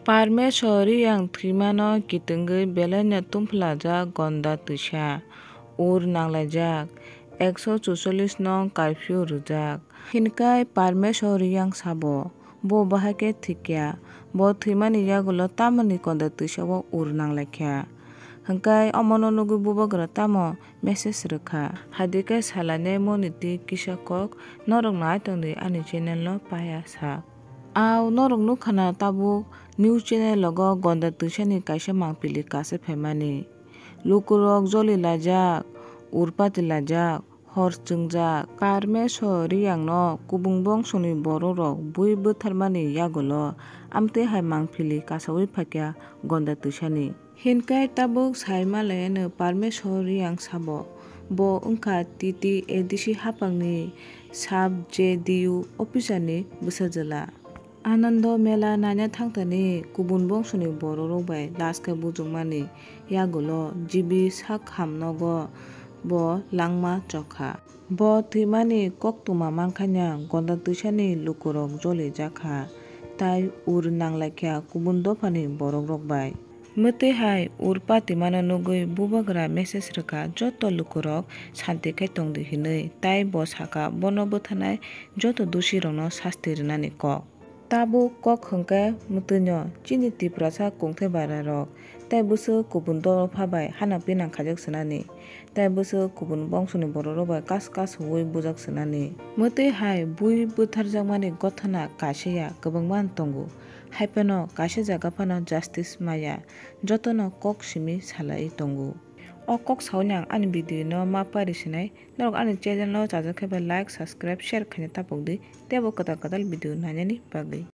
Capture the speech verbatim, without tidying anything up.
Parmeswar Riyang thwimano kitwngwi belaino tumphlajak gonda twisa, ur nanglaijak, ekso chuchollis nong curfew rwjak. Hinkai Parmeswar Riyang sabo, bo bahai khe thwikya, bo thwimani yagulo tamoni gonda twisao ur nanglaikha. Hinkai omono nugwi bubagra tamo message rwkha. Hadi khe salainai moni twi kisa kok, norok nai tongdi ani channel no paya sak. Au norok nukha na tabuk news channel logo gonda twisani kaisa mangpili kasa phaimani. Lukurok joli laijak, urpati laijak, hor chwngjak. Parmeswar Riyangno kubun bongsoni bororok bui bwtharmani yagulo amtwi hai mangpili kasaui phaikha gonda twisani. Hinkai tabuk sai malaiyano Parmeswar Riyang sabo. Bo wngkha T T A D C haphangni sub J D U officer ni bwsajwla. Anando Mela naina thangthani kubun bongsoni bororok bai laska bujukmani yagulo G B sak ham nogo bo langma chokha. Bo thwimani koktwma mankhaina gonda twisani lukurok jolijakha, tai ur nanglaikha kubun dophani borokrok bai. Mwtwi hai ur patimano nugwi bubagra message rwkha joto lukurok santi khai tongdi hinwi, tai bo sakha bono bwtharnai joto dusirokno sasti rwnani kok. Tabuk kok hwnkhe mwtwino chini Tiprasa kungthai bara rok tei bwswk kubun dopha bai hana pinang khaijak swnani tei bwswk kubun bongsoni bororok bai kas kas huwi bujak swnani. Mwtwi hai bui bwtharjakmani gothana kaisa ya kwbangma tongo, haiphano kaisa jaga phano justice maya, jotono kok simi salai tongo. O kok saui ang ani video no ma pari sinai, norok ani channel no chajak khe bai like, subscribe, share khaina tapok di, teibo kwtal kwtal video nainani bagwi.